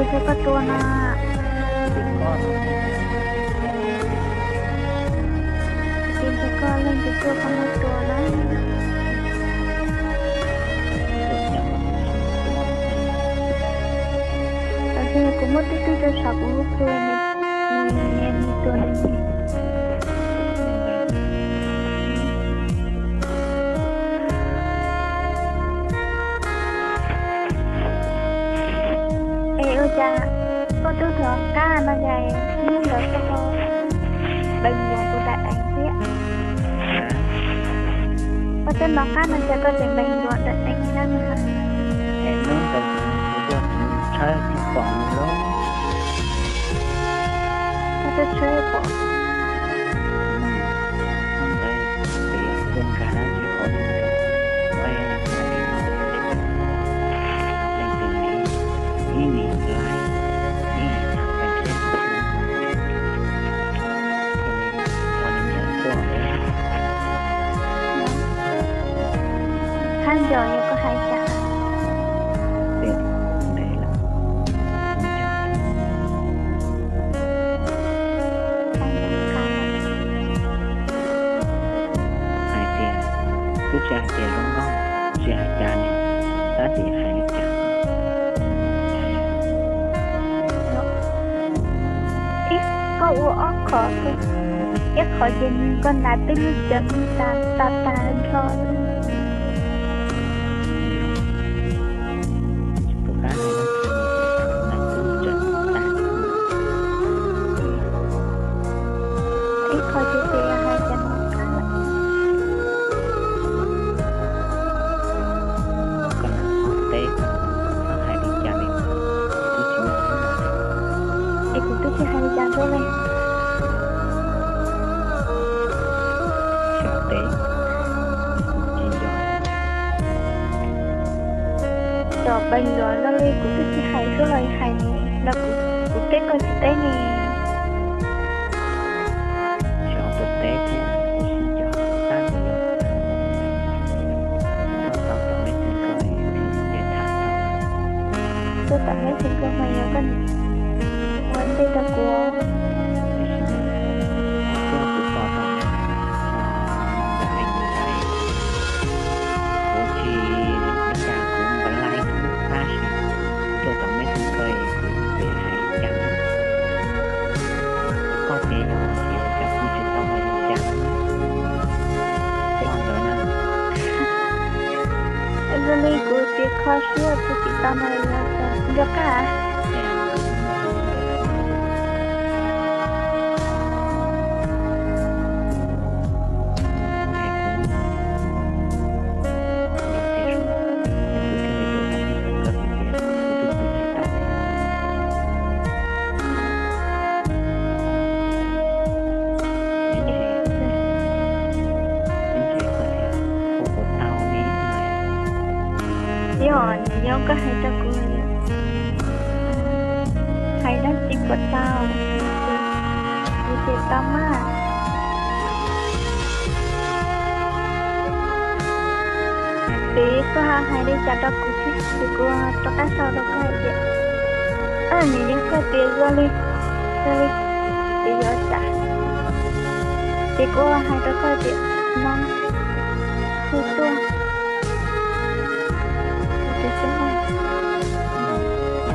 Ces koj tua no. Ces nrog koj leej twg tuaj koj muab tua na. Tam sim no kuv muab twb twb rau saum kuv lub plhu, nws nyiam nws tua nws. Es ua cas koj twb hnov qab no cas hnub ntawd koj ho npeeg nruas kuv daim eev thiab? Koj twb hnov qab no cas koj tseem npeeg nruas daim eev thiab no? Es hnub ntawd kuv tuaj tshawb thiaj pom nws lauj. Koj twb tshawb pom. Hnub ntawd ces tuaj nkag tsis qhov ntawd, leej twg ne, ib me laij, ib me tham pem seb tus xwb. Ua li ntawd tuaj lawm. Thab nco yog koj hais cas? Peb ntev lawm. Hais tias, twb tsis hais tias zoo nkauj, tsis hais cas li, tab sis hais li cas. Ib, koj ua ob qho, ib qho ces koj hnav twb lub cawv tas tas tas nrho. Ib qho ces ces hais cas no qab lawm. Koj teb, koj hais li cas li, twb tsis, es kuv twb tsis hais li cas rau li. Xyov teb, kuv tsis nco. Cov npeeg nruas no li kuv twb tsis hais suab los hais los kuv teb koj tsis teb ne. Xyov puas teb thiab, kuv sib nco tab sis yog tuaj tau tom Messenger ces tham tau. Tuaj tom Messenger mas yog koj ua ntej rau kuv. Tiam sis mas tuaj kuv tos tom ntawm Messenger, kuv tsis, ua cas kuv npam laij tab sis tuaj tom Messenger kuv pem hais cas. Koj tias yog tias cas kuv tsis tau hais li cas. Ua ntawd na. Zoo li kuv tias kho siab kuv tsis tau no yog nco qab. Yog, yog koj hais rau kuv, hais dab tsi puas tau, kuv ces tau maj. Ces koj hais li cas rau kuv thiab, ces kuv rov qab sau rau koj hais tias, nws yog koj tias zoo li, zoo li, ces yog cas, ces kuv hais rau koj tias no, hu tuaj. Hu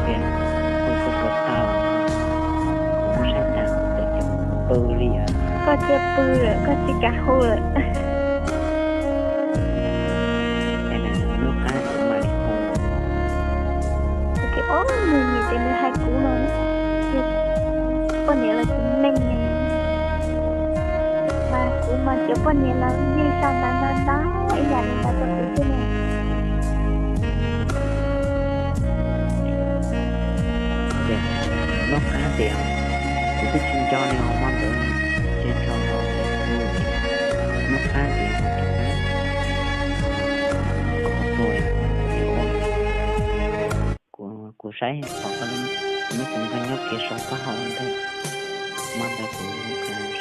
tuaj, hu tuaj puas tau, kuv saib tas kuv tawm cov pw li. Koj cia pw lawm, koj tsis kam hu lawm. Lub qab kuv mam li hu. Ob, nws nim tias nws hais kuv no, poj niam los tsis meej ne. Mas kuv mas cov poj niam los yeej xa ntawv ntau ntau ib yam li ntawd rau kuv xwb ne. Noj qab tias kuv twb tsis nco li os, hmo ntawd ces txog noj qab tias kuv tuaj, kuv saib pom koj lub, kuv nyob kiag saum taub hau ntej, hmo ntawd kuv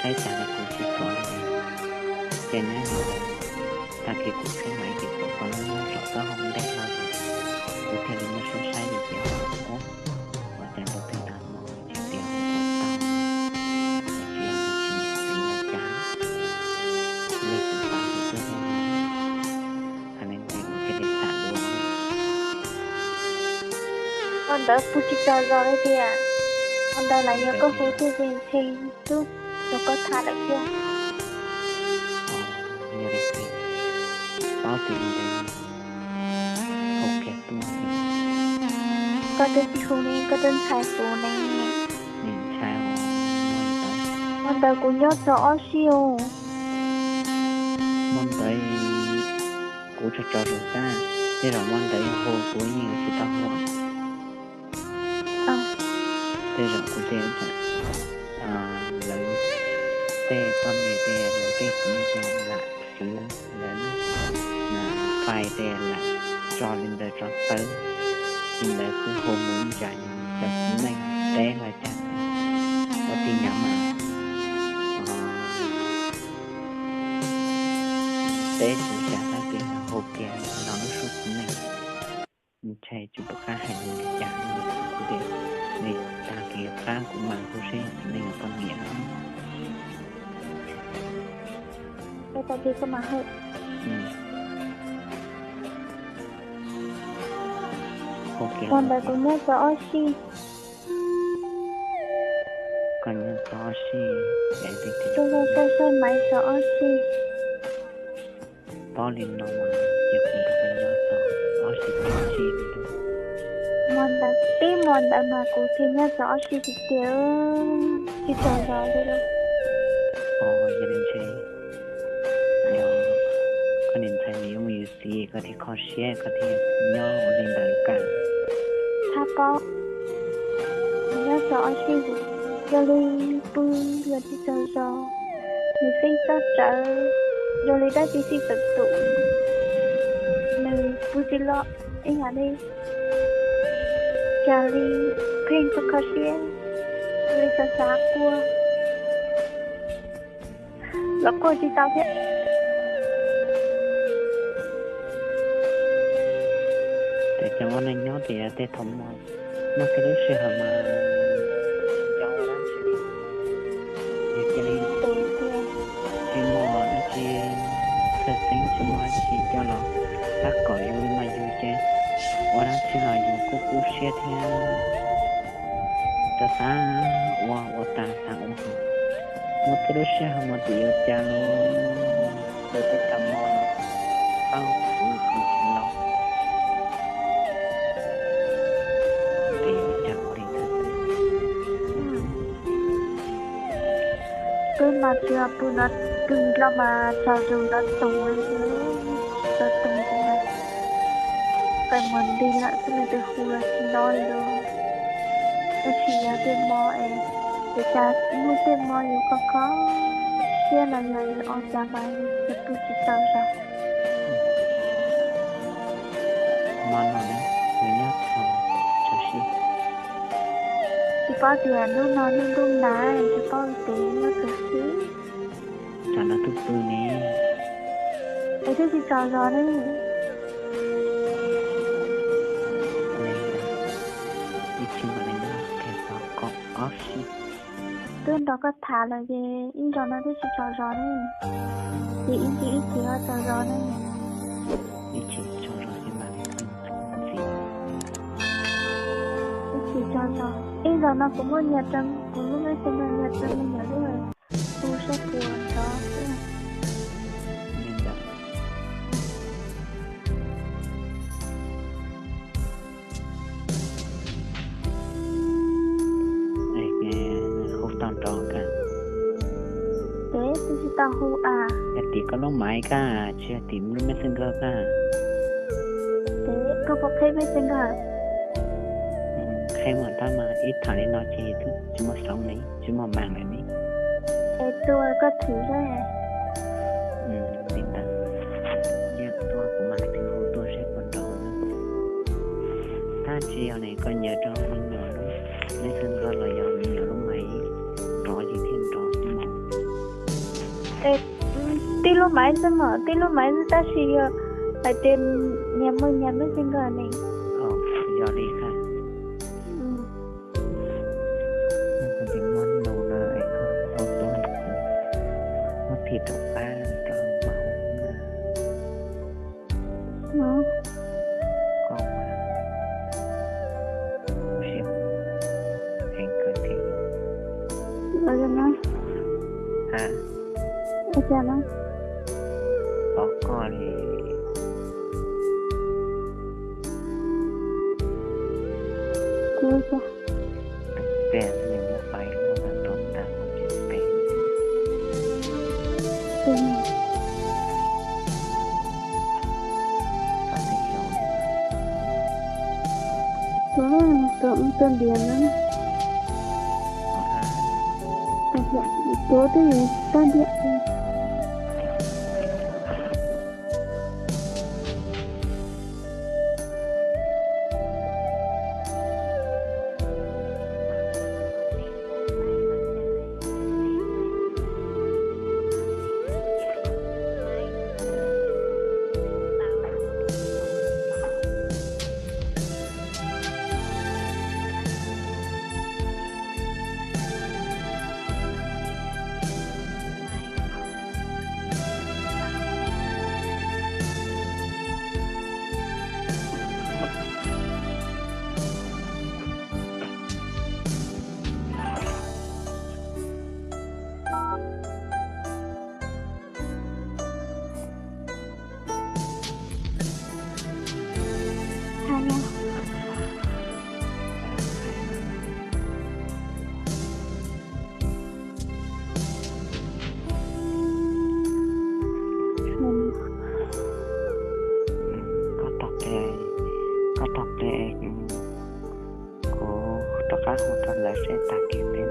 saib cas li kuv tsis tuaj li. Ces nyob tag kis kuv qhib maiv ces pom koj lub nyob saum taub hau ntej no, kuv thiaj li muab saib saib li ces ua cas Ntawd puas tsis tsaug zog li tiag. Ua ntawd lawm yog koj hu tiag ces ntshe twb rau koj tham lawm thiab. Koj twb tsis hu li, koj twb ntshai kuv ne. Ua ntawd kuv nyob txog ob sij os. Hmo ntawd kuv tsaug tsaug zog xwb, tej zaum hmo ntawd yog hu kuv yeej yuav tsis tau hu. Tej zaum kuv tej, lawv tej poj niam tej, lawv tej kuv niam tej lam siv lawv lub fais tej lam tso li ntawd tso tawb li ntawd xwb, hu mus ib tsam cov txiv neej teb los cas ua tij nyav mas teb tsis cas tab sis hu kiag los lub suab txiv neej. Ntshai tsis pom qab hais li cas, kuv tias li tag kis qab kuv mam hu seb txiv neej yuav poj niam. Ua ntawd kuv nyob txog ob sij. Koj nyob txog ob sij, saib saib maiv txog ob sij. Paub li no mas ces kuv nrog koj nyob txog ob sij peb sij li. Hmo ntawd, tib hmo ntawd mas kuv thiaj nyob txog ob sij tiag tiag, tsis tsaug zog li. Os, yog li ntshe yog koj niam ntxhais nws yuav mus yuav txiv, koj thiaj kho siab, koj thiaj nyob ua li ntawd kawg. Txhob paub, nyob txog ob sij, yog li pw los tsis tsaug zog, nws feeb txob tsawv, yog li dab tsi xij tawm tus, nws pw tsis los ib yam li, cas li pheej kho kho siab, li xav xav quaj los quaj tsis tau thiab. Ces cov ua neej nyob tias tej thaum muaj tej lub sij hawm mas nco dab tsi, yus cia li tsis muaj dab tsi txhawj xeeb, tsis muaj dab tsi coj los tab kaum yus li no, yus ces ua dab tsi los yus kuj kub siab thiab. Xav xav ua ua tas xav ua hauv, muaj tej lub sij hawm mas twb yuav cas los ntawm tej tag hmo tau kuv kuv tsis los, ces yuav cas ua li ntawd. Peb mas tsis pw no, pw los mas tsaug zog nrov toog li, nrov toog li, qe muag nti lawm xwb nws twb hu los tsis hnov li. Tab sis yog tej hmo es, ces cas muaj tej hmo yus kho kho siab los yog yus ua cas mas yus pw tsis tsaug zog. Hmo no nws nyob txog tsaus si, tsis paub tias hnub no hnub ntuj nas, tsis paub tias nyob tsaus si. Tsam no twb pw ne, es twb tsis tsaug zog ne. Ib chim mam li nyob kiag txog kaum ob sij. Twb nrog koj tham lawm ces ib zaug no twb tsis tsaug zog ne, ces ib chim ib chim ho tsaug zog ne. Ib chim tsaug zog ces mam li pw ntxiv. Ib chim tsaug zog, ib zaug no kuv muab nyiag rau, kuv lub Messenger nyiag rau me nyuam lub, hu saib puas nrov xwb. Hu tau nrov kawg. Ces twb tsis tau hu a. Yog tim koj lub maiv kawg, tsis yog tim lub Messenger kawg. Ces koj puas qheb Messenger? Qheb mas tab mas ib tham li no ces twb tsis muaj xoom li, tsis muaj maj lawm ne. Es tua koj thwm seb. Li ntawd, yog tua kuv mam li hu tuaj seb puas nrov. Tab tsis yog ne, koj nyiag rau me nyuam lub Messenger los yog me nyuam lub maiv, nrov ces thiaj nrov xwb mas. Tib lub maiv xwb mas, tib lub maiv xwb tab sis yog hais tias nyias muaj nyias Messenger ne. Yog li kawg. Muab nug lawm es koj tau tuaj, muab phim rau pab rau mam hu na. Koj mas Ua cas no? Ua cas no? Pom koj li. Kuv ua cas? Pem nws muab fais lub no tuav tag ua ces pem. Tuav, tuav ntiav no. Tuav twb tag ntiav. Koj tog ple, koj tog ple, kuv rov qab hu rau lawv seb tag kis peb